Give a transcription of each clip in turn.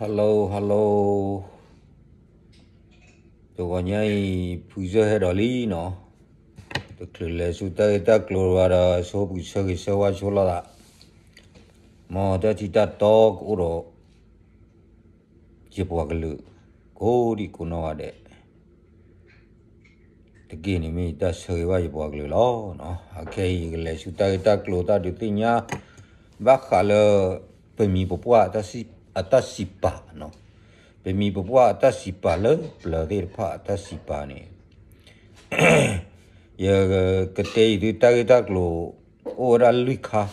Hello hello, တဂီၤညါအံၤ ဖုစၢၢ်ဟဲဒီးလံနီၤ, တချုးလဲၤဆူတၢ်ဂ့ၢ်တၢ်ကျိၤဘၣ်ဒီး ဆိပူၤဆၢဂ့ၤဆၢဝါဆိလိာ်သး, မ်တၢ်ထံတၢ်တီကအိၣ်ဒီး ယပှၤကလုာ် ကိးဒံကိးနီၢ်ဂၤဒဲး တက့ၢ်န့ၣ်မ့ၢ်တၢ်ဆၢဂ့ၤဘၣ်ယပှၤကလုာ်လီၤ. အခဲအံၤ ယကလဲၤဆူတၢ်ဂ့ၢ်တၢ်ကျိၤတၢ်ဒုးသ့ၣ်ညါ ဘၣ်ဃးလၢ ပမံၤပပှၢ် အတၢ်စံးပာ်နီၤ, ပမံၤပပှၢ်အတၢ်စံးပာ်လၢပျၢၤသ့ၣ်တဖၣ်အတၢ်စံးပာ်န့ၣ် ယကတဲအံၤသုတၢ်ဂ့ၢ်တၢ်ကျိၤ အိၣ်ဝဲဒၣ်လွံၢ်ခါ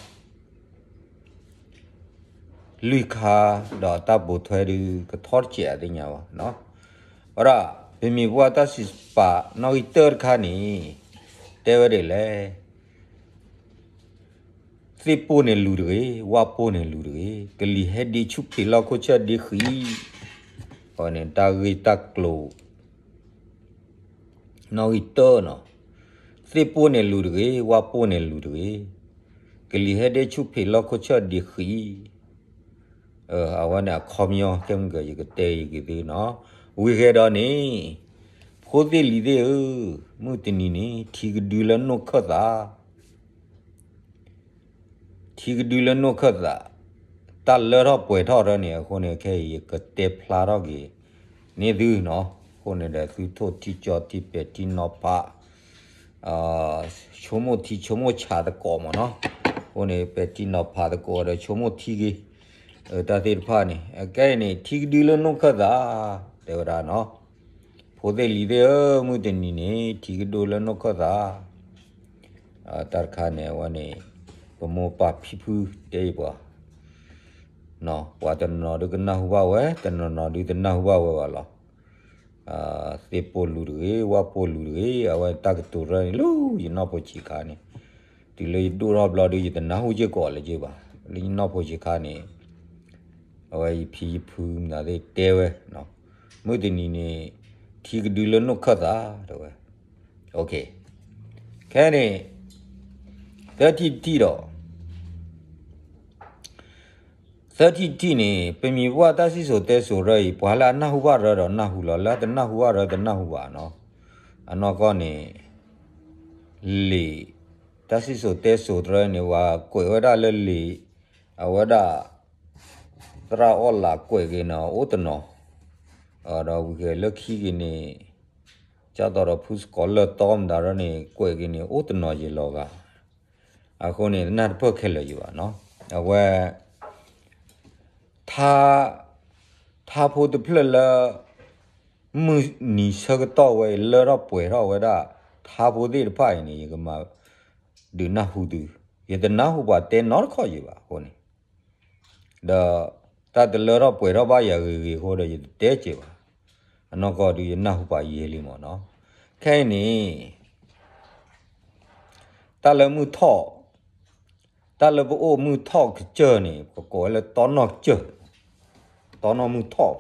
လွံၢ်ခါ ဒီးတၢ်ပိာ်ထွဲဒုးကထီတစဲးအသ့ၣ်ညါဘၣ်နီၤ. ဝဲဒၣ် ပမံၤပပှၢ်တၢ်စံးပာ်နီၣ်ဂံၢ်တၢၢ်တခါန့ၣ် တဲဝဲဒ်လဲၣ်, သ့ၣ်ပိၢ်န့ၣ်လူၤတဂ့ၤ, ဝၣ်ပိၢ်န့ၣ်လူၤတဂ့ၤ, ကလံၤဟဲဒ့ဆူၣ်ဖံးလီၢ်ခိၣ်ဆၢဒ့ဃံ, အဝဲန့ၣ်တၢ်ဂ့ၢ်တၢ်ကျိၤ နီၣ်ဂံၢ်တၢၢ်နီၤ, သ့ၣ်ပိၢ်န့ၣ်လူၤတဂ့ၤ, ဝၣ်ပိၢ်န့ၣ်လူၤတဂ့ၤ, ကလံၤဟဲဒ့ဆူၣ်ဖံးလီၢ်ခိၣ်ဆၢဒ့ဃံ, အဝဲန့ၣ်အခီပညီ ကဲမုၢ်ကၢ ယကတဲယက့ၤသ့ၣ်နီၤ, ဝံၤဃဲဒီးန့ၣ် ဖိသ့ၣ်လံၤသ့ၣ်ဧၢ, မုၢ်တနံၤန့ၣ် ထံကဒုလၢနိၣ်ခၢၣ်သး ထံကဒုလၢနိၣ်ခၢၣ်သး, တၢ်လၢထီၣ်ပှဲၤထီၣ်ထီၣ်န့ၣ် အဃိန့ၣ် ခဲအံၤယကတဲဖျါထီၣ်က့ၤ န့ၢ်သုနီၤ, အဃိန့ၣ်ဒီးသုထိၣ်ထံကၠီထံပဲာ်ထံနီၤဖး ဆိကမိၣ်ထံဆိကမိၣ်ဆးသကိးမ့ၢ်နီၤ, အဃိန့ၣ် ပဲာ်ထံနီၤဖးသကိးဒီးဆိကမိၣ်ထံက့ၤ တၢ်သ့ၣ်တဖၣ်န့ၣ် အကဲအံၤန့ၣ် ထံကဒုလၢနိၣ်ခၢၣ်သး တဲဝဲဒၣ်နီၤ, ဖိသ့ၣ်လံၤသ့ၣ်ဧၢ, မုၢ်တနံၤန့ၣ် ထံကဒုလၢနိၣ်ခၢၣ်သး တၢ်တခါန့ၣ် အဝဲန့ၣ် ပမိၢ်ပၢ်ဖံဖုတဲအံၤပှၤ, ပှၤတနီၤနီၤဒုးကနၢ်ဟူဘၣ်ဝဲ, တနီၤနီၤဒုးတနၢ်ဟူဘၣ်ဝဲဘၣ်လီၤ. သ့ၣ်ပိၢ်လူၤတဂ့ၤ, ဝၣ်ပိၢ်လူၤတဂ့ၤ, အဝဲတၢ်ကတိၤရၢန့ၣ် လၢယနီၢ်ဖိဆံးခါန့ၣ်, တုၤလၢယဒိၣ်ထီၣ်ဘျီဒုး ယတနၢ်ဟူစ့ၢ်ကီးလၢၤဘၣ်, လၢယနီၢ်ဖိဆံးခါန့ၣ် အဝဲယဖံယဖုမနုၤသ့ၣ်တဲဝဲ, မုၢ်တနံၤန့ၣ် ထံကဒုလၢနိၣ်ခၢၣ်သး တဲဝဲ, ခဲန့ၣ် သၢထံၣ်တထံၣ်ဒီး သၢထံၣ်တထံၣ်န့ၣ် ပမံၤပှၢ်တၢ်စံၣ်စိၤတဲစိၤရၢအံၤ ပှၤလၢအနၢ်ဟူဘၣ်ရၢဒီးနၢ်ဟူလီၤ, လၢအတနၢ်ဟူဘၣ်ရၢတနၢ်ဟူဘၣ်နီၤ, အနီၢ်ကီၢ်န့ၣ် လံာ် တၢ်စံၣ်စိၤတဲစိၤတရၢန့ၣ် ပှၤကွဲးဝဲဒၣ်လၢလံာ် အဝဲဒၣ် သရၣ်အီၣ်လးကွဲးက့ၤန့ၣ် အိၣ်တနီၤ, ဒီးဝံၤဃဲလၢခံက့ၤန့ၣ် ကၢ်သိးဒီးဖုစကီးလၢၢ်တီမတၤရၢန့ၣ် ကွဲးက့ၤန့ၣ် အိၣ်တနီၤယံာ်လီၤဂာ်, အဃိန့ၣ် နၢ်တပၢၢ်ခဲလၢာ်ယံာ်ဘၣ်နီၤ, အဝဲ ထါ ထါဖိတဖျၢၣ်လၢ မုၢ်နံၤဆၢကတီၢ်ဝဲအံၤ လၢထီၣ်ပှဲၤထီၣ်ဝဲဒၣ် ထါဖိသ့ၣ်တဖၣ်အံၤန့ၣ် ယကမၤဒုးနၢ်ဟူသု, ယတနၢ်ဟူပှၤတဲနီတခီၣ်ယံာ်ဘၣ်အဃိန့ၣ်, ဒီးတၢ်တလၢထီၣ်ပှဲၤထီၣ်ဘၣ်ယၤဂ့ၤဂ့ၤအဃိဒီး ယတတဲက့ၤဘၣ်, အနီၢ်ကီၢ်ဒုးယနၢ်ဟူပှၤယံာ်လံမ့ၢ်နီၤ, ခဲအံၤန့ၣ် တၢ်လၢမုၢ်ထီၣ် တၢ်လၢပအိၣ်မုၢ်ထီၣ်ကစၢၢ်န့ၣ် ပကိးဝဲလၢတီနီၢ်ကစၢၢ်, တီနီၢ်မုၢ်ထီၣ်,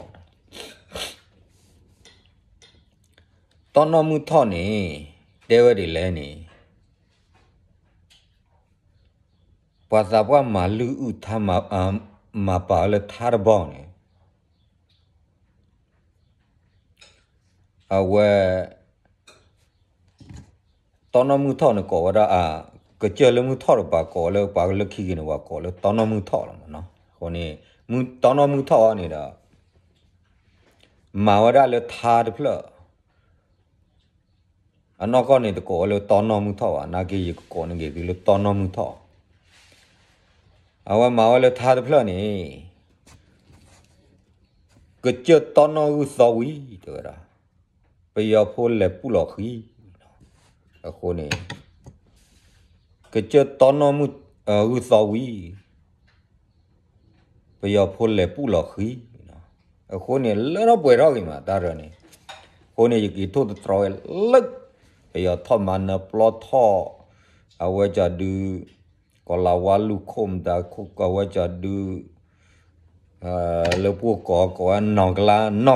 တီနီၢ်မုၢ်ထီၣ်န့ၣ် တဲဝဲဒ်လဲၣ်န့ၣ်, ပှၤသးပှၢ်မၤလုၢ်အုၣ်ထါ မၤပာ်ဝဲလၢထါတဘီန့ၣ် အဝဲ တီနီၢ်မုၢ်ထီၣ်န့ၣ်ကိးဝဲဒၣ် ကစၢၢ်လၢမုၢ်ထီၣ်တပၤကိးလၢ ပှၤလၢခံက့ၤန့ၣ် ပှၤကိးလၢတီနီၢ်မုၢ်ထီၣ်လီၤမ့ၢ်နီၤ, အဃိန့ၣ် တီနီၢ်မုၢ်ထီၣ်အံၤန့ၣ်ဒီး မၤဝဲဒၣ်လၢထါတဖျၢၣ် အနီၢ်ကီၢ်န့ၣ်တကိးဝဲလၢတီနီၢ်မုၢ်ထီၣ်ဘၣ်, နာ်က့ယကကိးန့ၢ်က့ၤသုလၢတီနီၢ်မုၢ်ထီၣ်, အဝဲမၤဝဲလၢထါတဖျၢၣ်န့ၣ် ကစၢၢ်တီနီၢ်ဂုၢ်သီဝံၤ တဲဝဲဒၣ်, ပယီၤဖိလဲၤပူၣ်လီၤဃံ, အဃိန့ၣ် ကစၢၢ်တီနီၢ်မုၢ် ဂုၢ်သီဝံၤ ပယီၤဖိလဲၤပူၣ်လီၤဃံ, အဃိန့ၣ် လၢထီၣ်ပှဲၤထီၣ်ဂ့ၤမး တၢ်ရၢန့ၣ်, အဃိန့ၣ် ယက့ၤထိၣ်သတြီၤဝဲလၢ ပယီၤထီၣ်မၤနၢၤပျီထီၣ်, အဝဲကၠီဒုး ကီၤလၤဝါလူၢ်ခိၣ်မတၤခိၣ် အဝဲကၠီဒုး လၢပှိၢ်ကီး ကိးဝဲ နီၢ်ကလါတီၤ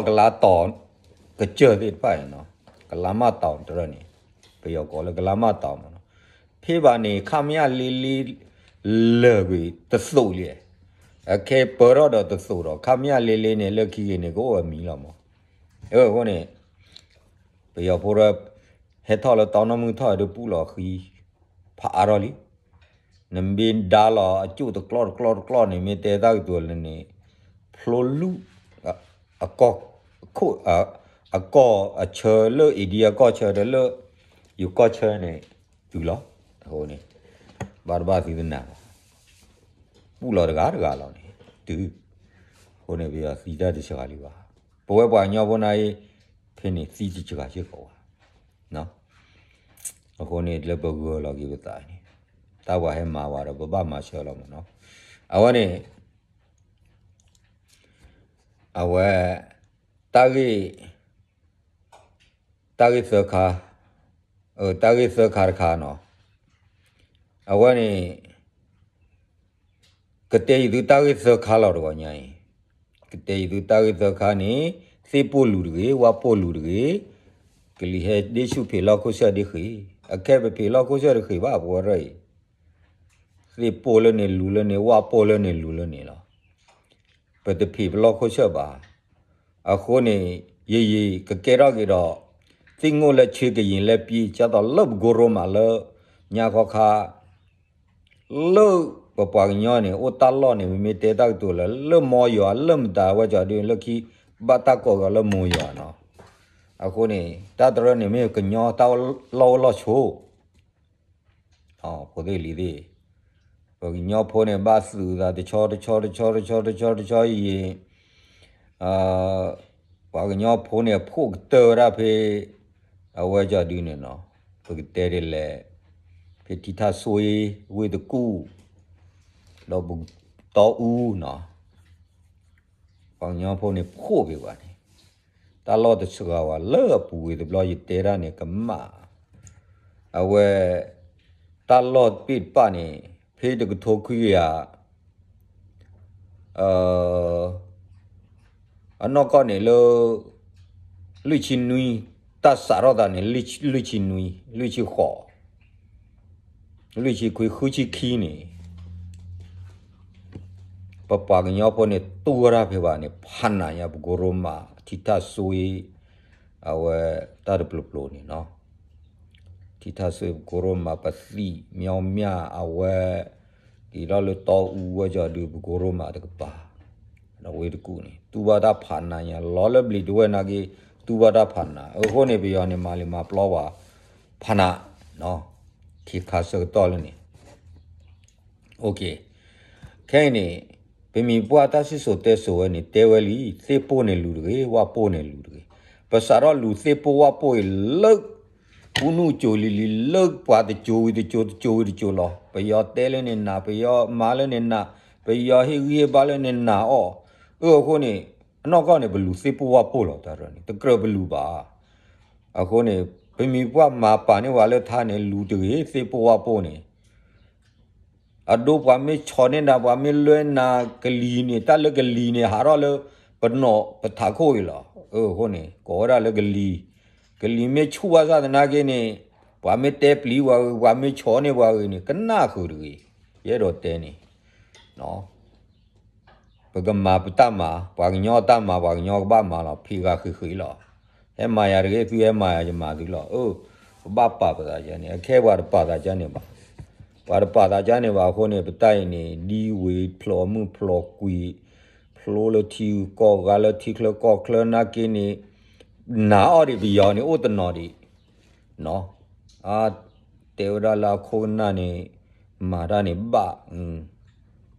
ကစၢၢ်သ့ၣ်တဖၣ်န့ၣ်နီၤ, ကလါမၢ်တီၤတရၢန့ၣ်, ပယီၤကိးလၢကလါမၢ်တီၤမ့ၢ်နီၤ, ဖဲဘၣ်န့ၣ် ခမရ လေးလေး လၢာ်ကွံာ်တသိးလံ, အခဲပၢၢ်ထီၣ်ဒီးတသိးဒီး ခမရလေးလေးန့ၣ် လၢခံဂ့ၤန့ၣ် ကအိၣ်အမံၤလီၤမး. အဃိန့ၣ် ပယီၤဖိဒီး ဟဲထီၣ်လၢတီနီၢ်မုၢ်ထီၣ်ဒုးပူၣ်လီၤဃံ ဖးအါထီၣ်လံ. နမ့ၢ်ဒါလီၤအကၠိၣ်တကျီၢ်တကျီၢ်တကျီၢ်န့ၣ် မ့ၢ်တဲတၢ်ကတိၤလၢန့ၣ် ဖျိလူၢ် အကီၢ်ခိၣ် အကီၢ်အဆၢလၢ India ကီၢ်ဆၢဒီးလၢ ယိၤကီၢ်ဆၢန့ၣ် တုၤလီၤ. အဃိန့ၣ် ဘၣ်တဘၣ်သုတနာ်ဘၣ် ပူၣ်လီၤတဂၤတဂၤလီၤန့ၣ် တုၤ အဃိန့ၣ် ပယီၤသံတၢ်တစှၤလံဘၣ်. ပဝဲပှၤကညီဖိနၤအံၤ ဖဲန့ၣ်သံတစှၤစ့ၢ်ကီးဘၣ်. အဃိန့ၣ် လၢပဂၢၤလီၤက့ၤပသးန့ၣ် တၢ်ပှၤဟဲမၤဝဲဒီး ပဘၣ်မၤဆၢလီၤမးနီၤ. အဝဲန့ၣ် အဝဲ တၢ်ဂ့ၢ် တၢ်ဂ့ၢ်သၢခါ, တၢ်ဂ့ၢ်သၢခါတခါနီၤ. အဝဲန့ၣ် ကတဲယံၤသုတၢ်ဂ့ၢ်သၢခါလီၤတဂီၤညါအံၤ, ကတဲယံၤသုတၢ်ဂ့ၢ်သၢခါန့ၣ် သ့ၣ်ပိၢ်လူၤတဂ့ၤ, ဝၣ်ပိၢ်လူၤတဂ့ၤ, ကလံၤဟဲဒ့ဆူၣ်ဖံးလီၢ်ခိၣ်ဆၢၣ်ဒ့ဃ့ၢ်, အခဲပဖံးလီၢ်ခိၣ်ဆၢၣ်တဃ့ၢ်ဘၣ် ပဝဲရၢ်အံၤ, သ့ၣ်ပိၢ်လၢန့ၣ်လူၤလၢန့ၣ် ဝၣ်ပိၢ်လၢန့ၣ်လူၤလၢန့ၣ်လီၤ. ပတဖံးပလီၢ်ခိၣ်ဆၢၣ်ဘၣ်. အဃိန့ၣ် ယယံၤကကဲထီၣ်က့ၤဒီး သ့ၣ်ငိၢ်လၢဆ့ကယံၤလၢပံ ကသိးလၢပကိရိမးလၢ ညါခီခါ လၢပပှၤကညီန့ၣ် အိၣ်တၢ်လီၢ်န့ၣ် မ့မ့ၢ်တဲတၢ်ကတိၤလၢ လၢမီယွၤ လၢမတၤဝဲကီဒု လၢခံ ဘၣ်တၢ်ကိးကီးလၢမီယွၤနီၤ. အဃိန့ၣ် တၢ်တရၢန့ၣ်မ့ၢ်ကညီတၢ်လီၢ်အိၣ်လီၢ်ဆိး ဖိသ့ၣ်လံၤသ့ၣ်, ပကညီဖိန့ၣ် ဘၣ်သုးသးတဆီတဆီတဆီတဆီတဆီတဆီအံၤ, ပှၤကညီဖိန့ၣ် အဖှိၣ်ကတၢၢ်ဝဲဒၣ်ဖဲ အဝဲကီဒုန့ၣ်နီၤ, ပကတဲဒ်လဲၣ်, ဖဲထံထၣ်ဆိဝ့ၢ်တကူၣ်, ဒီးပတီအူနီၤ, ပှၤကညီဖိန့ၣ်ဖှိၣ်က့ၤဝဲန့ၣ်, တၢ်လီၢ်တစှၤဝဲလၢအပူၤကွံာ်တဘျီ ယတဲဒၣ်န့ၣ်ကမၣ်, အဝဲ တၢ်လီၢ်တဘ့ၣ်တဘၣ်န့ၣ် ဖဲတကထိခွံကယၤ အနီၢ်ကီၢ်န့ၣ်လၢ လွံၢ်ဆံနွံ, တၢ်စးထီၣ်သးန့ၣ် လွံၢ်ဆံနွံ, လွံၢ်ဆံဃိး, လွံၢ်ဆံခွံ ဃုဆံခံန့ၣ် ပပှၤကညီဖိန့ၣ် တူၢ်ဝဲဒၣ်ဖဲဘၣ်န့ၣ် ဖးနးညါ ပကိရိမး ထံထၣ်ဆိဝ့ၢ် အဝဲတၢ်တပျိၤပျိၤန့ၣ်နီၤ, ထံထၣ်ဆိဝ့ၢ်ပကိရိမး ပသံၣ်မၠီမၠၣ်အဝဲ က့ၤထီၣ်လၢတီအူဝဲကီဒု ပကိရိမးတကပၤ, ဒီးဝ့ၢ်တကူၣ်န့ၣ် တူၢ်ဘၣ်တၢ်ဖးနးညါ လီၤလၢဘျံးတဝဲၢ်နာ်က့ တူၢ်ဘၣ်တၢ်ဖးနး, အဃိန့ၣ် ပယီၤန့ၣ် မၤလံမၤပျီဝဲ ဖးနး, ထံခါဆၢကတီၢ်လၢန့ၣ် ခဲအံၤန့ၣ် ပမံၤပှၢ်တၢ်စံၣ်စိၤတဲစိၤဝဲန့ၣ် တဲဝဲလံ, သ့ၣ်ပိၢ်န့ၣ်လူၤတဂ့ၤ, ဝၣ်ပိၢ်န့ၣ်လူၤတဂ့ၤ, ပစးထီၣ်လူၤသ့ၣ်ပိၢ်ဝၣ်ပိၢ်အံၤလၢ ဃူနူၢ်ကၠိၤလံၤလံၤ လၢပှၤတကၠိၤဝံၤတကၠိၤ တကၠိၤဝံၤတကၠိၤလီၤ. ပယီၤတဲလၢန့ၣ်နး, ပယီၤမၤလၢန့ၣ်နး, ပယီၤဟ့ၣ်ဂံၢ်ဟ့ၣ်ဘါလၢန့ၣ်နးအီၣ်, အဃိန့ၣ် အနီၢ်ကီၢ်န့ၣ် ပလူၤသ့ၣ်ပိၢ်ဝၣ်ပိၢ်လီၤ. တၢ်တရၢန့ၣ် တကြၢးပလူၤဘၣ်. အဃိန့ၣ် ပမံၤပှၢ်မၤပာ်န့ၢ်ဝဲလၢထါန့ၣ် လူၤတဂ့ၤ သ့ၣ်ပိၢ်ဝၣ်ပိၢ်န့ၣ် အဒိ ပှၤမ့ၢ်ဆီၣ်န့ၢ်နၤ ပှၤမ့ၢ်လွဲနၤကလံၤန့ၣ် တၢ်လၢကလံၤန့ၣ် ဟးထီၣ်လၢပနီၢ်ပထးခိၣ်အံၤလီၤ. အဃိန့ၣ် ကိးဝဲဒၣ်လၢကလံၤ, ကလံၤမ့ၢ်ဆူၣ်ဘၣ်ဆၣ်သနာ်က့န့ၣ် ပှၤမ့ၢ်တဲပျံၤပှၤဂ့ၤ ပှၤမ့ၢ်ဆီၣ်န့ၢ်ပှၤဂ့ၤန့ၣ် ကနၣ်ဃုာ်တဂ့ၤ. ယအဲၣ်ဒိးတဲန့ၣ် ပကမၤပတၢ်မၤ, ပှၤကညီတၢ်မၤ ပှၤကညီကဘၣ်မၤလီၤ. ဖံးဂၤဃ့ဃ့လီၤ. ဟဲမၤယၤတဂ့ၤ, သုဟဲမၤယၤ ယမၤသုလီၤ. အၢ, ပဘၣ်ပာ်ပသးကန့ၣ်, အခဲပှၤတပာ်သးကန့ၣ်ဘၣ်. ပှၤတပာ်သးကန့ၣ်ဘၣ်အဃိန့ၣ် ပတၢ်အံၤန့ၣ် ဒ်ဝ့ၤဖျိးမုၢ်ဖျိးကွံာ်, ဖျိလၢထံဂုၤကီၢ်ဂၤ လၢထံချၢကီၢ်ချၢနာ်က့န့ၣ် နးအီၣ်ဒံးပယီၤန့ၣ် အိၣ်တနီၤဒံး နီၤ, အါ, တဲဝဲဒၣ်လၢအခိၣ်ကနၣ်န့ၣ် မၤတၢ်န့ၣ်ဘၣ်,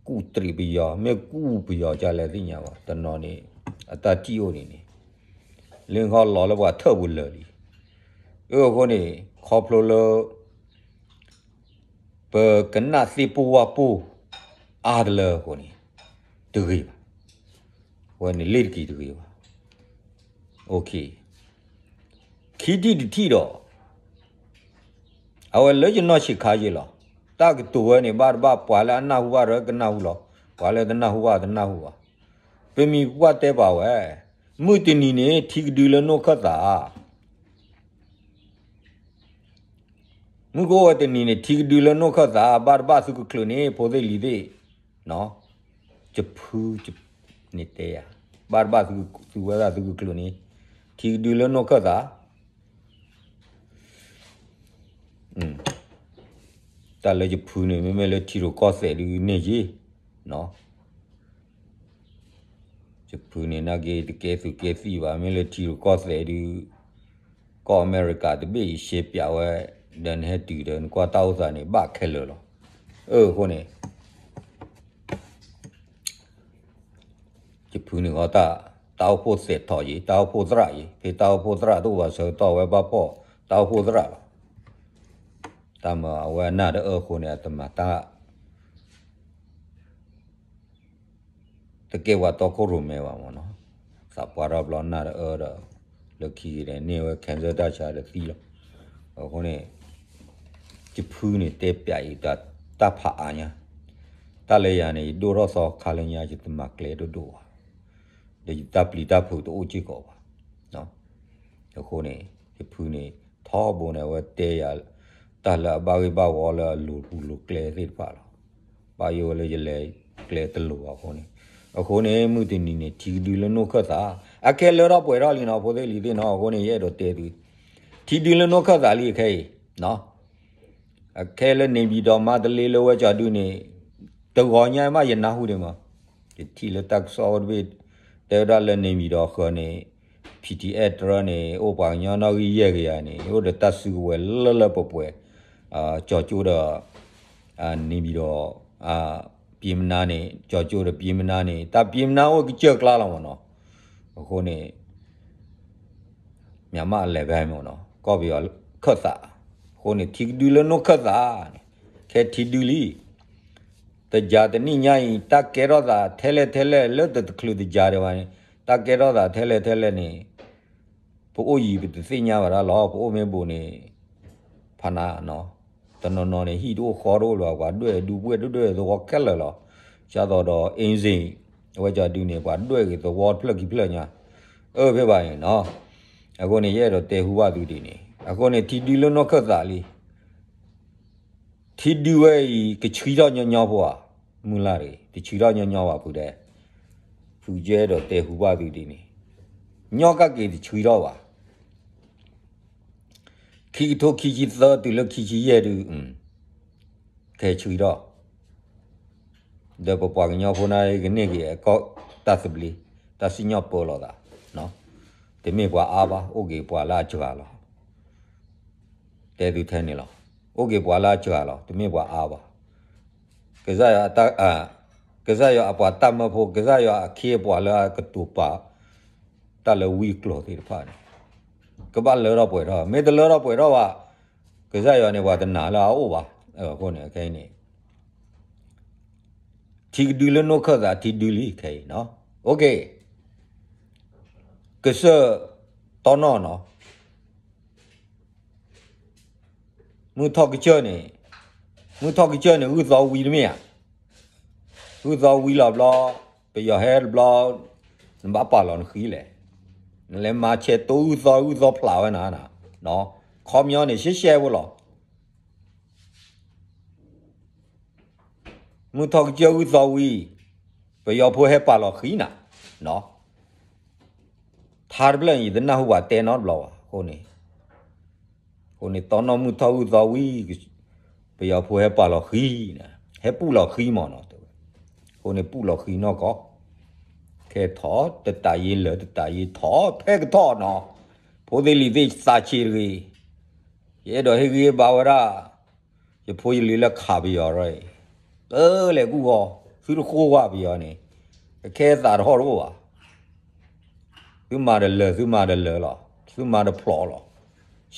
ကူၣ်တရံးပယီၤ, မ့ၢ်ကူၣ်ပယီၤကလဲၣ်သ့ၣ်ညါဘၣ်, တနီၤန့ၣ် အတၢ်ထံၣ်အိၣ်ဒံးန့ၣ်, လၢခီလီၤလၢပှၤထၢၣ်ပူၤလၢာ်လံ. အဃိန့ၣ် ခီဖျိလၢ ပကနၣ်သ့ၣ်ပိၢ်ဝၣ်ပိၢ် အါတလၢအဃိန့ၣ် တဂ့ၤဘၣ်. အဝဲန့ၣ်လ့ၣ်တက့ၤတဂ့ၤဘၣ်. ခံထံၣ်တထံၣ်ဒီး အဝဲလၢယနီၢ်ဆံးခါယဲၢ်လီၤ. တၢ်ကတိၤဝဲန့ၣ် ဘၣ်တဘၣ် ပှၤလၢအနၢ်ဟူဘၣ်ဒီးကနၢ်ဟူလီၤ. ပှၤလၢတနၢ်ဟူဘၣ်တနၢ်ဟူဘၣ်. ပမံၤပှၢ်တဲပာ်ဝဲ, မုၢ်တနံၤန့ၣ် ထံကဒုလၢနိၣ်ခၢၣ်သး မုၢ်ကအိၣ်ဝဲတနံၤန့ၣ် ထံကဒုလၢနိၣ်ခၢၣ်သး ဘၣ်တဘၣ်သုကချုးန့ၣ် ဖိသ့ၣ်လံၤသ့ၣ်, နီၤ, ယဖု န့ၣ်တဲယၤ, ဘၣ်တဘၣ်သုဝဲဒၣ်သုကကျိာ်န့ၣ်, ထံကဒုလၢနိၣ်ခၢၣ်သး တၢ်လၢယဖုန့ၣ် မ့မ့ၢ်လၢထံရူၢ်ကီၢ်သဲးဒုးန့ၢ်ယ့ၢ်, ယဖုန့ၣ် နာ်က့တကဲသုးကဲသံၣ်ဘၣ်, မ့ၢ်လၢထံရူၢ်ကီၢ်သဲးဒုး ကီၢ်အမဲရကၤတဘ့ၣ်အံၤ ရှဲပၠးဝဲ, ဒီးနဟဲတုၤဒီးနကွၢ်တၢ်အိၣ်သးန့ၣ် ဘၣ်ခဲလၢာ်လီၤ. အဃိန့ၣ် ယဖုန့ၣ်ဃီ တၢ်အိၣ်ဖှိၣ်သဲးထီၣ်ယံၤ, တၢ်အိၣ်ဖှိၣ်သရၣ်ယံၤ, ဖဲတၢ်အိၣ်ဖှိၣ်သရၣ်တအိၣ်ဘၣ်ဆၢကတီၢ်ဝဲဘၣ်ဖှီၣ် တၢ်အိၣ်ဖှိၣ်သရၣ်လီၤ. တၢ်မၤအဝဲအနၢ်တအၢအဃိန့ၣ် အတမၤတၢ် တကဲပှၤတီခိၣ်ရိၣ်မဲဘၣ်မ့ၢ်နီၤ, သးပှၢ်ထီၣ်ဘျီနၢ်တအၢဒီး လၢခံက့ၤဒီးန့ၢ်ဝဲ cancer တၢ်ဆါဒီးသံလီၤ. အဃိန့ၣ် ယဖုန့ၣ်တဲပၠးအံၤ တၢ်ဖးအါညါ, တၢ်လၢယၤန့ၣ် ယဒိၣ်ထီၣ်သီခါလၢညါ ယတမၤကျဲဒိၣ်ဒိၣ်ဘၣ်, ဒီးယတၢ်ပျံၤတၢ်ဖုးတအိၣ်စ့ၢ်ကီးဘၣ်. အဃိန့ၣ် ယဖုန့ၣ် ထီဘိန့ၣ် အဝဲတဲယၤ တၢ်လၢအဘၣ်ဂ့ၢ်ဘၣ်ဝီလၢအလိၤပူၤလိၤကျဲသ့ၣ်တဖၣ်လီၤ. ဘၣ်ယိၣ်ဝဲလၢယလဲၤကျဲတလိၤဘၣ်အဃိန့ၣ်, အဃိန့ၣ် မုၢ်တနံၤန့ၣ် ထံကဒုလၢနိၣ်ခၢၣ်သး အခဲလၢထီၣ်ပှဲၤထီၣ်လံနီၤ, ဖိသ့ၣ်လံၤသ့ၣ်နီၤ, အဃိန့ၣ် ယအဲၣ်ဒိးတဲသု, ထံဒုလၢနိၣ်ခၢၣ်သးလံအခဲအံၤ အခဲလၢန့ၣ်ပၠံၤဒီးမါတလ့လၢဝဲကၠီဒုန့ၣ် တဂီၤညါမးယနၢ်ဟူဒံးမး, ယထံၣ်လၢတၢ်ကစီၣ်အိၣ်တဘ့ၣ် တဲဝဲဒၣ်လၢန့ၣ်ပၠံၤဒီးဃၢၤန့ၣ် ဖံးထံးအဲၣ်တြၢန့ၣ် အိၣ်ပှၤကညီနီၣ်ဂံၢ်ယဲၢ်ကယၤန့ၣ် အိၣ်ဒီးတၢ်စုကဝဲၤလၢလၢပှဲၤပှဲၤ, ကၠီကၠိဒီး န့ၣ်ပၠံၤဒီး ပျ့ၤမနါန့ၣ် ကၠီကၠိဒီးပျ့ၤမနါန့ၣ် တၢ်ပျ့ၤမနါအိၣ်ကစၢၢ်ကျါလီၤမ့ၢ်နီၤ, အဃိန့ၣ် မြန်မာ့အလယ်ပိုင်းမ့ၢ်နီၤ ကီၢ်ပယီၤခၢၣ်သး, အဃိန့ၣ် ထံကဒုလၢနိၣ်ခၢၣ်သးန့ၣ် ခဲထံဒုလံ, တယၤတနံၣ်ညါအံၤ တၢ်ကဲထီၣ်သးထဲလဲၣ်ထဲလဲၣ် လၢတချုးတယၤဒံးဘၣ်န့ၣ် တၢ်ကဲထီၣ်သးထဲလဲၣ်ထဲလဲၣ်န့ၣ် ပအိၣ်ယံၤပတသ့ၣ်ညါဘၣ်ဒၣ်လီၤ, ပအိၣ်မ့ၢ်ဘူးန့ၣ် ဖးနါနီၤ, တနီၤနီၤန့ၣ် ဟံၣ်တအိၣ်ဃီတအိၣ်လၢၤဘၣ်, ပှၤဒွဲၣ်ဒူပှဲၢ်ဒိၣ်ဒိၣ်သဝီခဲလၢာ်လီၤ, ကၢ်သိးဒီး အ့စ့ၣ် အဝဲကၠီဒုန့ၣ် ပှၤဒွဲၣ်ဂ့ၤသဝီတဖျၢၣ်ခံဖျၢၣ်ညါ, အၢဖဲဘၣ်န့ၣ်နီၤ, အဃိန့ၣ် ယအဲၣ်ဒိးတဲဟူဘၣ်သုဒ်န့ၣ်, အဃိန့ၣ် ထံဒုလၢနိၣ်ခၢၣ်သးလံ ထံဒုဝဲအံၤ ကဆှံထီၣ်ညီညီဖိဧါ, မုၢ်လၢ်တဂ့ၤ တဆှံထီၣ်ညီညီဘၣ်ဖုဒဲး, ဖုကဲဒီးတဲဟူဘၣ်သုဒ်န့ၣ်, ညီကက့ၤတဆှံထီၣ်ဘၣ်, ခံကထိခံဆံသၢတုၤလၢခံဆံယဲၢ်ဒု ကဟဲဆှံထီၣ်, ဒီးပပှၤကညီဖိန့ၣ်ကန့ၢ်က့ၤအကီၢ်တၢ်သဘျ့, တၢ်စံၣ်ညီၣ်ပၢလီၤသး, တမ့ၢ်ပှၤအါဘၣ်, အိၣ်က့ၤပှၤလၢအစှၤလီၤ တဲသုထဲန့ၣ်လီၤ, အိၣ်က့ၤပှၤလၢအစှၤလီၤ, တမ့ၢ်ပှၤအါဘၣ်, ကစၢ်ယွၤ, ကစၢ်ယွၤအပှၤတၢ်မၢဖိ, ကစၢ်ယွၤအခ့အပှၤလၢအကတိၤပာ် တၢ်လၢဝံအကျိၤသ့ၣ်တဖၣ်န့ၣ်, ကဘၣ်လၢထီၣ်ပှဲၤထီၣ်, မ့ၢ်တလၢထီၣ်ပှဲၤထီၣ်ဘၣ်, ကစၢ်ယွၤန့ၣ် ပှၤတနာ်လၢအအိၣ်ဘၣ်, အဃိန့ၣ် ခဲအံၤန့ၣ် ထံကဒုလၢနိၣ်ခၢၣ်သး ထံဒုလံခဲအံၤနီၤ, အိၣ်က့ၤ, ကစၢၢ်တီနီၣ်နီၤ, မုၢ်ထီၣ်ကစၢၢ်န့ၣ်, မုၢ်ထီၣ်ကစၢၢ်န့ၣ် ဂုၢ်သီဝံတမ့ၢ်ဧါ, ဂုၢ်သီဝံလီၤဘျီ, ပယီၤဟဲတဘျီ, နဘၣ်ပာ်လီၤနဃံလဲၣ်, နလဲၤမၤဆဲးတိဂုၢ်သီ ဂုၢ်သီဖျးဝဲနၤ, ခီပညီန့ၣ် ရှဲရှဲဖိလီၤ မုၢ်ထီၣ်ကစၢၢ်ဂုၢ်သီဝံၤ, ပယီၤဖိဟဲပာ်လီၤဃံနၤ, ထါတဖျၢၣ်န့ၣ် ယတနၢ်ဟူပှၤတဲနီတဘျီဘၣ်, အဃိန့ၣ်, အဃိန့ၣ် တီနီၣ်မုၢ်ထီၣ်ဂုၢ်သီဝံၤ, ပယီၤဖိဟဲပာ်လီၤဃံ, ဟဲပူၣ်လီၤဃံမ့ၢ်နီၤ, အဃိန့ၣ် ပူၣ်လီၤဃံနီၢ်ကီၢ်, ခဲထီၣ်တတးယ့လၢာ် တတးယ့ထီၣ်ဖဲကထီၣ်နီၤ, ဖိသ့ၣ်လံၤသ့ၣ်သးဆံးတဂ့ၤ, ယအဲၣ်ဒိးဟ့ၣ်ဂံၢ်ဟ့ၣ်ဘါဝဲဒၣ် ယဖိယလံၤလၢခးပယီၤအံၤ, အၢလဲၤကူၣ်ဂီၤ, သုတဃိကွၢ်ပယီၤန့ၣ်, ကခဲသးတဟီၣ်တအိၣ်ဘၣ်, သုမၤတလၢာ် သုမၤတလၢာ်လီၤ, သုမၤတဖျိးလီၤ,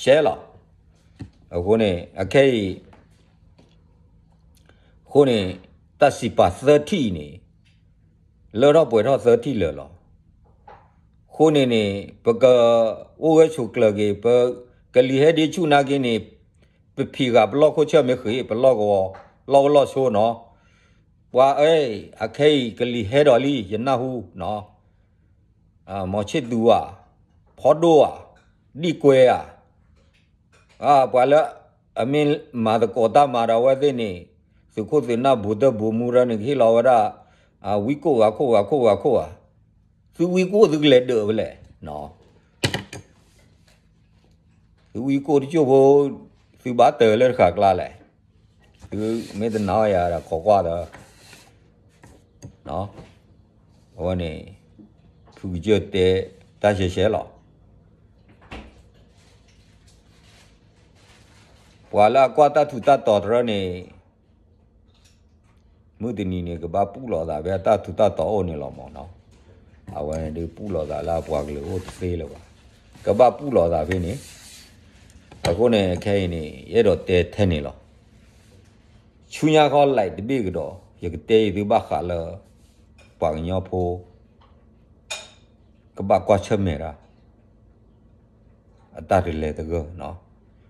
ရှဲလီၤ, အဃိန့ၣ် အခဲအံၤ အဃိန့ၣ် တၢ်စံးပာ်သၢထံၣ်အံၤန့ၣ် လၢထီၣ်ပှဲၤထီၣ်သၢထံၣ်လၢာ်လီၤ. အဃိန့ၣ်န့ၣ် ပကအိၣ်ဂၢၢ်ဆိးကျၢၤက့ၤ ပကလံၤဟဲဒ့ဆူၣ်နာ်က့န့ၣ် ပဖံးဃာ်ပလီၢ်ခိၣ်ဆၢၣ်မ့ၢ်ဃ့ၢ် ပလီၢ်ကဝီၤ လီၢ်ကလီၢ်ဆိနီၤ. ပှၤအဲၣ် အခဲအံၤကလံၤဟဲဒီးလံ ယနၢ်ဟူနီၤ. မီၤဆ့ၣ်သူဧါ, ဖီဒိၣ်ဧါ, ဒံၣ်ကွဲဧါ, ပှၤလၢအမ့ၢ်မၤသကိးတၢ်မၤဒီးအဝဲသ့ၣ်န့ၣ် သုးခိၣ်သုးနၢ် ဗိုလ်ချုပ် ဗိုလ်မှူး ရၢန့ၣ် ကဟ့ၣ်လီၤဝဲဒၣ် ဝံကိၣ်ဂၤခိၣ်ဂၤခိၣ်ဂၤခိၣ်ဧါ, သုဝံကိၣ်သုကလဲၤဒၢးဖဲလဲၣ်, သုဝံကိၣ်တကၠိၢ်ဖိ, သုဘၣ်တၢၢ်လၢတဃာ်ကျါလဲၣ်, သုမ့ၢ်တနာ်ယၤဒီးခိးကွၢ်ဒီး, အဝဲန့ၣ်, ဖုကစၢၢ်တဲတၢ်ရှဲရှဲလီၤ. ပှၤလၢအကွၢ်တၢ်ထူးတၢ်တီၤတရၢန့ၣ်, မုၢ်တနံၤန့ၣ် ကဘၣ်ပူၣ်လီၤသးဖဲအတၢ်ထူးတၢ်တီၤအိၣ်န့ၣ်လီၤမၢ်နီၤ, အဝဲဒုးပူၣ်လီၤသးလၢအပှၤကလုာ်အိၣ်တသ့လၢၤဘၣ်, ကဘၣ်ပူၣ်လီၤသးဖဲန့ၣ်, အဃိန့ၣ် ခဲအံၤန့ၣ် ယအဲၣ်ဒိးတဲထဲန့ၣ်လီၤ. ဆူညါခီ live တဘ့ၣ်ကဒီး ယကတဲအံၤသုဘၣ်ဃးလၢ ပှၤကညီဖိ ကဘၣ်ကွၢ်ဆၢၣ်မဲာ်တၢ် အတၢ်တလဲၤတဂၢၢ်နီၤ.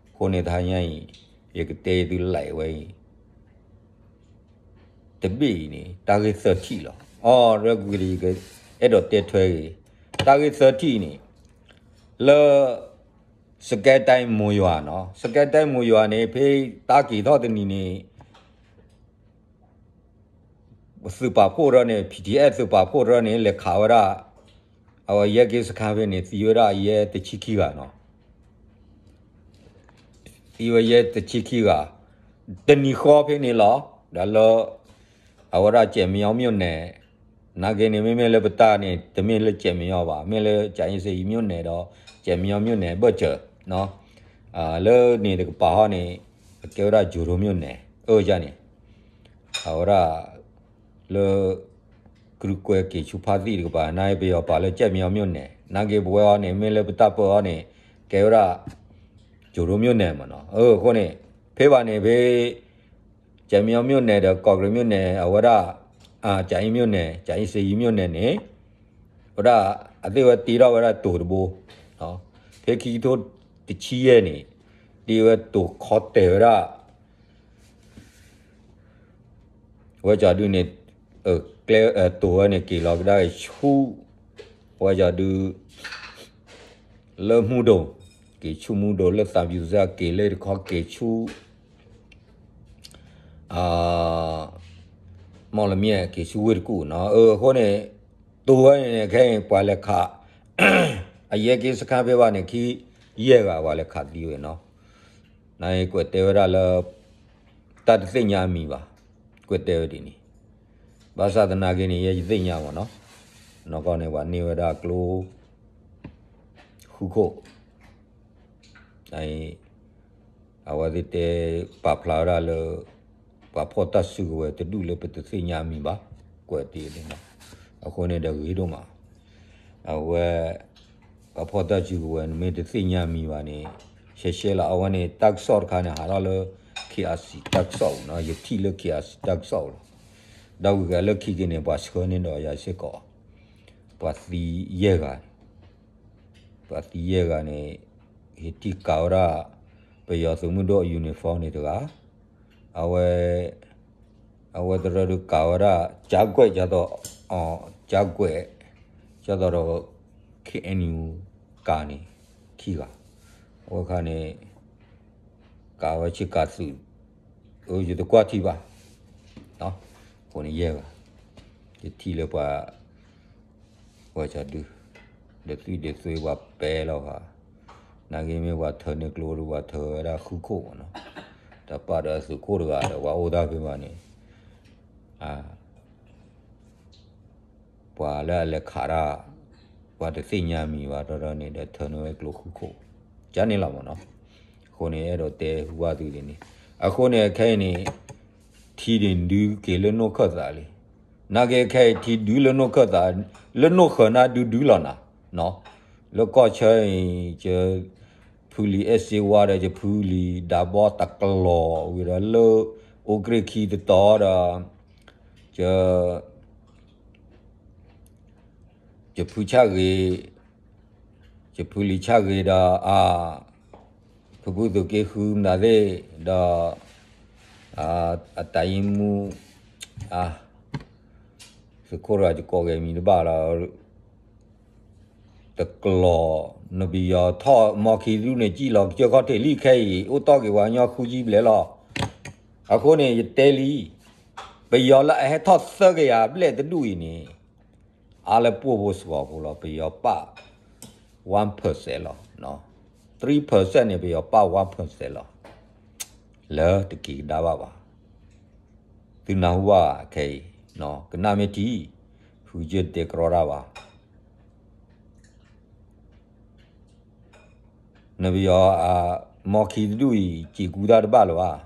အဃိန့ၣ်တဟါညါအံၤ ယကတဲအံၤသု live ဝဲအံၤ တဘ့ၣ်အံၤန့ၣ် တၢ်ဂ့ၢ်သၢထံၣ်လီၤ. အီ ရဲၣ်ကွံာ်ကဒီး ယကအဲၣ်ဒိးတဲထွဲဂ့ၤ တၢ်ဂ့ၢ်သၢထံၣ်န့ၣ် လၢ စကဲတဲမိယွၤနီၤ, စကဲတဲမိယွၤန့ၣ် ဖဲတၢ်က့ၤထီၣ်တနံၤန့ၣ် သုးပာ်ဖှိၣ်တရၢန့ၣ် PDF သုးပာ်ဖှိၣ်တရၢန့ၣ် လဲၤခးဝဲဒၣ် အဝဲယဲၢ်က့စခါဖဲန့ၣ် သံဝဲဒၣ်ယဲၢ်တဆံခံဂၤနီၤ. သံဝဲယဲၢ်တဆံခံဂၤ တနံၤဃီဖဲန့ၣ်လီၤ. ဒီးလၢ အဝဲဒၣ်ကဲမညီမြို့နယ် နာ်က့န့ၣ် မ့မ့ၢ်လၢပတၢ်န့ၣ် တမ့ၢ်လၢကဲမညီဘၣ်, မ့ၢ်လၢကၠၤအ့စ့ယံၤမြို့နယ်ဒီး ကဲမညီမြို့နယ်ဘၣ်စၢၤ လၢန့ၣ်တကပၤဟီန့ၣ် အကဲဝဲဒၣ်ကၠိၤဒိၣ်မြို့နယ် အၢကန့ၣ် အဝဲဒၣ် လၢ ကြူၢ်ကွဲက့ၤဆူဖါသံၣ်တကပၤ နာ်က့ပယီၤပာ်လၢကဲမညီမြို့နယ် နာ်က့ပဝဲအီၤန့ၣ် မ့ၢ်လၢပတၢ်ပၢအီၤန့ၣ် ကဲဝဲဒၣ် ကၠိၤဒိၣ်မြို့နယ်မ့ၢ်နီၤ. အဃိန့ၣ် ဖဲဘၣ်န့ၣ်ဖဲ ကဲမညီမြို့နယ်ဒီး ကီၢ်ကရ့ၣ်မြို့နယ် အဝဲဒၣ် ကၠၤအ့မြို့နယ် ကၠၤအ့စ့ယံၤမြို့နယ်န့ၣ် ဝဲဒၣ် အသ့ၣ်ဝဲတ့ထီၣ်ဝဲဒၣ်တိၤတဘိ ဖဲခံကထိတဆံယဲၢ်န့ၣ် တ့ဝဲတိၤခီတဲာ်ဝဲဒၣ် ဝဲကၠီၤဒုန့ၣ် ကျဲတိၤဝဲန့ၣ် က့ၤလီၤကဒါက့ၤဆူ ဝဲကၠီၤဒု လၢမူဒိၣ် က့ၤဆူမူဒိၣ် လၢသးပူၤစၢ်က့ၤလၢတခီက့ၤဆူ မီၣ်လမၠဲၣ် က့ၤဆူဝ့ၢ်တကူၣ်နီၤ. အဃိန့ၣ် တိၤဝဲန့ၣ် ခဲအံၤပှၤလဲၤခး အယဲၢ်က့စခါဖဲဘၣ်န့ၣ် ခံယဲၢ်ဂၤပှၤလဲၤခးသံဝဲနီၤ. နကွဲးတဲဝဲဒၣ်လၢ တၢ်တသ့ၣ်ညါအမံၤဘၣ်. ကွဲးတဲဝဲဒ်န့ၣ် ဘၣ်ဆၣ်သနာ်က့န့ၣ် ယဲယသ့ၣ်ညါမ့ၢ်နီၤ. နီၢ်ကီၢ်န့ၣ် ပှၤန့ၢ်ဝဲဒၣ်ကျိ ဃုခိၣ် အဝဲသ့ၣ်တဲ ပာ်ဖျါဝဲဒၣ်လၢ ပှၤဖီၣ်တၢ်စုကဝဲၤတဒူၣ်လၢပတသ့ၣ်ညါအမံၤဘၣ်. ကွဲးတ့ၢ်လံနီၤ. အဃိန့ၣ်ဒီးဂ့ၤဒိၣ်မး အဝဲ ပှၤဖီၣ်တၢ်စုကဝဲၤန့ၣ် မ့ၢ်တသ့ၣ်ညါအမံၤဘၣ်န့ၣ် ရှဲရှဲလီၤ. အဝဲန့ၣ် တၢ်ကစီၣ်တခါန့ၣ် ဟးထီၣ်လၢ KRC တၢ်ကစီၣ်ပူၤနီၤ. ယထံၣ်လၢ KRC တၢ်ကစီၣ်ပူၤလီၤ. ဒီးဝံၤဂၤလၢခံက့ၤန့ၣ် ပှၤဆှၢန့ၢ်ဒီးယၤစ့ၢ်ကီး ပှၤသံယဲၢ်ဂၤ ပှၤသံယဲၢ်ဂၤန့ၣ် ဟ့ၣ်ထံၣ်ကၤဝဲဒၣ် ပယီၤသုးမုၢ်ဒိၣ်အ uniform န့ၣ်တဂၤ အဝဲ အဝဲတရၢဒုးကၤဝဲဒၣ် ကၠါကွဲး ကၠါသိး ကၠါသိးဒီး KNU ကၤန့ၣ် ခံဂၤ အဝဲခါန့ၣ် ကၤဝဲဆ့ကၤသုး ယတကွၢ်ထံဘၣ် အဃိန့ၣ်ယဲၢ်ဂၤ ယထံၣ်လၢပှၤ ဝဲကၠီၤဒု ဒုးသွံၣ်ဒုးသွံၣ်ပှၤပဲလီၤဘၣ် နာ်က့မ့ၢ်ပှၤထၢန့ၢ်ကျိဒီးပှၤထၢဝဲဒၣ်ဃုခိၣ်မ့ၢ်နီၤ တၢ်ပာ်ဒီးသုးခိၣ်တဂၤဒီးပှၤအိၣ်တၢ်ဖဲဘၣ်န့ၣ် ပှၤလၢအလဲၤခးတၢ် ပှၤတသ့ၣ်ညါမံၤဘၣ်ဒီးန့ၣ်ဒီးထၢန့ၢ်ဝဲကျိဃုခိၣ် ကန့ၣ်လီၤမ့ၢ်နီၤ အဃိန့ၣ် အဲၣ်ဒိးတဲဟူဘၣ်သုဒ်န့ၣ် အဃိန့ၣ်ခဲအံၤန့ၣ် ထံဒုးက့ၤလၢနိၣ်ခၢၣ်သးလံ နာ်က့ခဲအံၤထံဒုးလၢနိၣ်ခၢၣ်သး လၢနိၣ်ဃၢၤနၢ်ဒုဒုလီၤနၤ လၢကီၢ်ဆၢအံၤ က ဖုလံၤအဲၣ်စ့ဝါဒီး ကဖုလံၤဒးဘီတကလီၤဝံၤဒီးလၢ အိၣ်ကြ့ၢ်ခံတတီၤဒီး က ယဖုဆၣ်ဂ့ၤ ယဖုလံၤဆၣ်ဂ့ၤဒီး အ ဖုဖုသုးက့ဃုမတၤသ့ၣ်ဒီး အတၢ်အံၤမူ အ သုးခိၣ်တဂၤယကိးဂဲၤမံၤတဘၣ်လီၤ တကလီၤ နပယီၤထီၣ်မီခံဒုန့ၣ် ကံၣ်လီၤကစၢၢ်ခီၣ်ထံးလံခဲအံၤ အိၣ်တီၢ်က့ၤပှၤကညီဃုဆံဘျဲၣ်လီၤ အဃိန့ၣ် ယတဲလံ ပယီၤလၢအဟဲထီၣ်သၢကယၤဘျဲၣ်တဒူၣ်အံၤန့ၣ် အါလၢပှိၢ်ဖိစှီၤဖိလီၤ. ပယီၤပာ် one percent လီၤ. three percent န့ၣ် ပယီၤပာ် one percent လီၤ. လၢတက့ၤကဒါဘၣ်ဘၣ်. သုနၢ်ဟူဘၣ်ခဲအံၤ, ကနၣ်မ့ၢ်ထံ, ဖုကစၢၢ်တဲကြီတၢ်ဘၣ်. နပယီၤအမီခံတဒူၣ်အံၤ စံးကူတၢ်တဘၣ်လၢၤဘၣ်.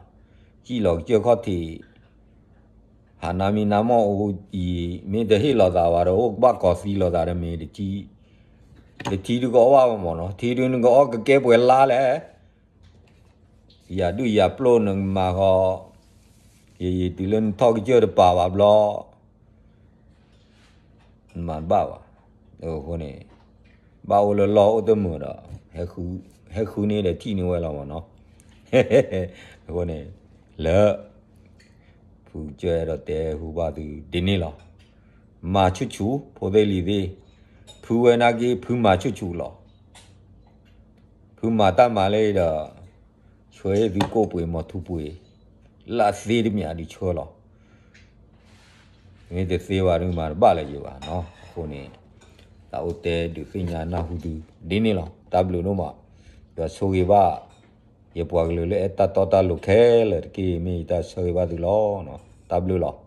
စံၣ်လီၤကစၢၢ်ခီၣ်ထံး, ဟးနါမံနါမီၢ်အိၣ်အံၤ မ့ၢ်တဟ့ၣ်လီၤသးဘၣ်ဒီး အိၣ်ကဘၣ်ကီၤသံလီၤသးဒီးမ့ၢ်တထံ, တထံဒုကအီၣ်ဘၣ်မးနီၤ, ထံဒုနကအီၣ်ကကဲပှဲၤလါလဲၣ်. ယၤဒုၣ်ယၤပျိၢ်နကမၤဃီ, ယယံၤတုၤလၢနထီၣ်ကစၢၢ်တပာ်ဘၣ်ဘျီ နမၤတဘၣ်ဘၣ်. အဃိန့ၣ် ဘၣ်အိၣ်လၢလီၢ်အိၣ်တမုာ်ဒီး ဟဲဃုန့ၢ်ဒီးထံၣ်န့ၢ်ဝဲလီၤမးနီၤ. အဃိန့ၣ် လၢ ဖုကစၢၢ်အဲၣ်ဒိးတဲဟူဘၣ်သုဒ်န့ၣ်လီၤ. မၤဆူၣ်ဆူၣ် ဖိသ့ၣ်လံၤသ့ၣ်, ဖုဝဲနာ်က့ ဖုမၤဆူၣ်ဆူၣ်လီၤ. ဖုမၤတၢ်မၤလၢအံၤဒီး ဆှၢဟ့ၣ်သုကိၣ်ပှ့ၤမီၤထူပှ့ၤ လၢအသ့တမံၤဒုးဆှၢလီၤ. မ့ၢ်တသ့ဘၣ်ဒုးမၤတဘၣ်လၢၤယဘၣ်နီၤ. အဃိန့ၣ် တၢ်အိၣ်တဲဒုးသ့ၣ်ညါနၢ်ဟူသုဒ်န့ၣ်လီၤ. တၢ်ဘျုးဒိၣ်မး, ယွၤဆိၣ်ဂ့ၤဘၣ် ယပှၤကလုာ်လၢအဲၣ်တၢ်တီတၢ်လိၤခဲလၢာ်တက့ၢ်. မ့ၢ်ယတၢ်ဆၢဂ့ၤဘၣ်သုလီၤ. တၢ်ဘျုးလီၤ.